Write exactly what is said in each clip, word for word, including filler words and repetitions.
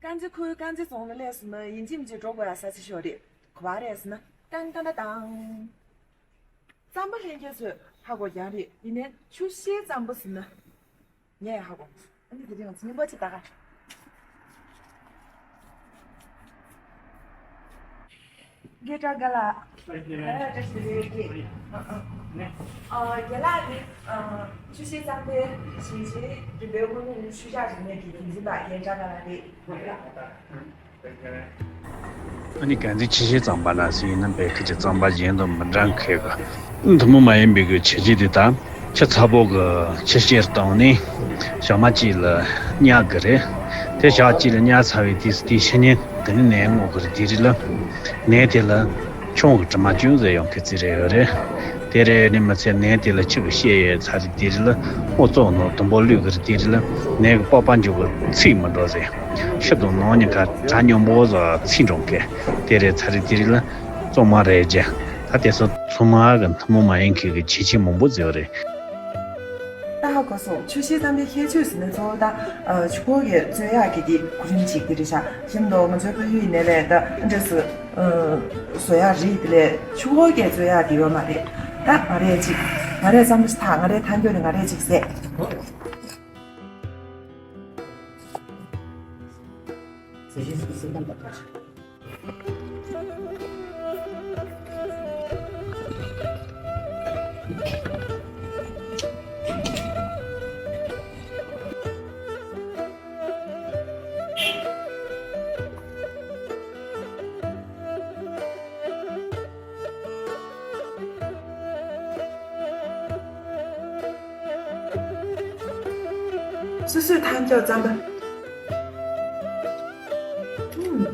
དཀར་མཛེས་ཁུལ་དཀར་མཛེས་རྫོང་ལ་སླེབས་སོང་ན་ཡིན་གཅིག་མིན་གཅིག་འགྲོ་དགོས་ཡ་ས་ཆ་ཞིག་ཡོད་རེད། ག་པར་རེད་ཟེར་ན། ཏང་ཏང་ཏང་ཏང་། རྩམ་པ་ལྷན་རྒྱས་ཚོས་ཧ་གོ་རྒྱུ་རེད། ཡིན་ནའི་ཆུ་ཤེལ་རྩམ་པ་ཟེར་ན། ངས་ཧ་གོ། ཨ་ནི་དེ་རིང་ང་ཚོ་རྔན་པ་ཅིག་ལྟ་ག། རྒན་གྲྭ་དགའ་ལགས། རྒན་ལགས་ནི་ཆུ་ཤེལ་རྩམ་པའི་ཞིང་ཆེན་རིམ་པའི་དབུ་བརྙེས་ཤུལ་བཞག་རིག་གནས་ཀྱི་འགན་འཛིན་པ་རྒན་གྲྭ་དགའ་ལགས་རེད། ཨ་ནི་གང་ཚེ་ཆུ་ཤེལ་རྩམ་པ་ལ་ཟེར་ཡིན་ན་བོད་ཁུལ་གྱི་རྩམ་པ་གཞན་དང་མི་འདྲ་མཁན་གྱི་ཐུན་མོང་མ་ཡིན་པའི་གི་བྱས་རྗེས་དེ་དག་ཆུ་ཚ་པོ་གི་ཆུ་ཤེལ་བཏང་ནས་ཞག་མ་གཅིག་ལ་བརྙས་གི་རེད། དེ་ཞག་གཅིག་ལ་བརྙས་ཚར་བའི་དུས་སུ་དེའི་ཕྱི་ཉིན་དེ་ནས་ནས་རྔོ་གི་རེད། དེ་རིང་ལ་ནས་དེ་ལ་ཆུང་གི་དྲི་མ་ཅུང་ཟད་ཡོང་གི་ཚིག་རེ་ཡོད་རེད། དེ་རེད་ནི་མི་ཚད་ནས་དེ་ལ་ཆུ་གི་ཤེད་ཡོད་ཚར་རེད། དེ་རིང་ལ་རྔོ་བཙོག་ནོར་དུམ་བུ་བླུགས་གི་རེད། དེ་རིང་ལ་ནས་གི་པགས་པ་འཇུག་གི་ཚིག་མི་འགྲོ་ཟེར། ཤི་དང་ནང་ཉིན་ཁ་གྲ་སྙོམས་པོ་ཟ་ཚིག་འགྲོ་མཁན་དེ་རེད། ཚ་རེད། དེ་རིང་ལ་བཙོང་མ་རེད་ཅེ། ད་དེ་ཚོ་ཚང་མ་གི་ཐུན་མོང་མ་ཡིན་མཁན་གི་བྱས་རྗེས་མང་པོ་ཟེར་བ་རེད། ད་ཧ་གོ་སོང་། ཆུ་ཤེལ་རྩམ་པའི་ཁྱད་ཆོས་ཟེར་ན་གཙོ་བོ་ད་ཆུ་ཁོལ་གྱི་བཙོས་ཡག་གི་དེ་གོ་རིམ་ཅིག་དེ་རེད་ཤག་ཤིན་ཏུ་ང་ཚོའི་ཕ་ཡུལ་ཡིན་ནའི་ལས་ད་འདྲ་སུ་བཟོ་ཡག་རིགས་དེ་ལས་ཆུ་ཁོལ་གྱི་བཙོས་ཡག་དེ་ཡོད་མ་རེད། ད་ང་རས་ཅིག་ང་རས་རྩམ་པ་ཞིག་འཐག་ང་རས་འཐག་མགྱོགས་ནས་ང་རས་ཅིག་བཟས། སོ་སོས་འཐག་མགྱོགས་རྩམ་པ། ཨུམ།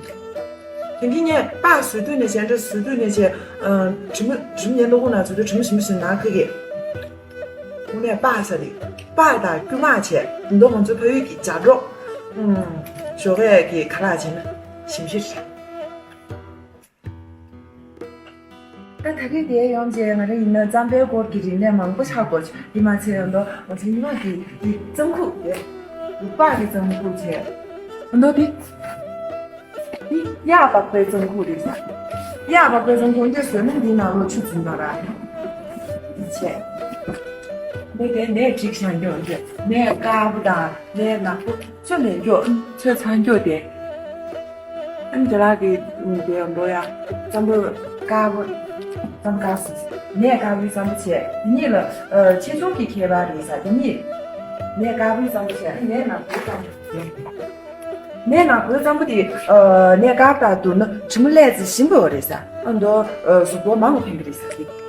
དེང་གི་ངས་སྤགས་བཟོ་དུས་ནས་བྱས་འདྲ་བཟོ་དུས་ནས་བྱས། ཨ། དྲི་མ་དྲི་མ་ངའི་སློབ་ཁང་ནང་བཟོ་དུས་དྲི་མ་ཞིམ་པོ་ཞིམ་ནག་ཁ་གི། དངོས་གནས་སྤགས་ཟ་རེད། སྤགས་དང་དཀྱུས་མ་བྱས་མདོ་ང་ཚོ་ཕ་ཡུལ་གྱི་ལྗགས་འབྲོག་ཨུམ། ཞོགས་ཀས་ཀྱི་ཁ་ལག་བྱས་ན་ཞིམ་ཤོས་རེད། ད་ད་རེས་དེ་ཡོང་རྗེས་ང་རང་ཡིན་ན་རྩམ་པའི་སྐོར་གྱི་རིག་གནས་མང་པོ་ཆགས་དགོས། དེ་མ་ཚད་ཡང་ད་ང་ཚོ་ཉི་མ་གི་དེ་རྩམ་ཁུག་དེ་ལུག་པགས་ཀྱི་རྩམ་ཁུག་བྱས། ཨ་མདོ་དེ་དེ་གཡག་པགས་པའི་རྩམ་ཁུག་རེད་ཟེར། གཡག་པགས་པའི་རྩམ་ཁུག་འདི་བཟོས་ན་འདི་ནང་ལོགས་ཆུ་འཛིན་པ་ར་བྱས། འདི་དེ་ནས་བསྒྲིགས་བཞག་མགྱོགས་འདི་ནས་དཀར་པོ་དང་ནས་ནག་པོ། ཚོད་ལས་མགྱོགས། ཚོད་ཚ་མགྱོགས་དེ། ཨ་ནི་དེ་ལག་གི་དེ་འགྲོ་ཡ། རྩམ་པ་དཀར་པོ། རྩམ་དཀར་སོ། ནས་དཀར་པོའི་རྩམ་པ་བྱས། དེ་གཉིས་ལ་ཨ་ཆེ་ཆུང་གི་ཁྱད་པར་རེད་ཟེར། དེ་གཉིས། ནས་དཀར་པོའི་རྩམ་པ་བྱས། ཨ་ནི་ནས་ནག་པོའི་རྩམ་པ་བྱས། ནས་ནག་པོའི་རྩམ་པ་དེ་ཨ་ནས་དཀར་དང་བསྡུར་ན་དྲི་མ་ལས་ཙམ་ཞིམ་པོ་རེད་ཟེར། ཨ་མདོ་ཨ་གཟུགས་པོ་མང་བ་ཕན་གི་རེད་ཟེར།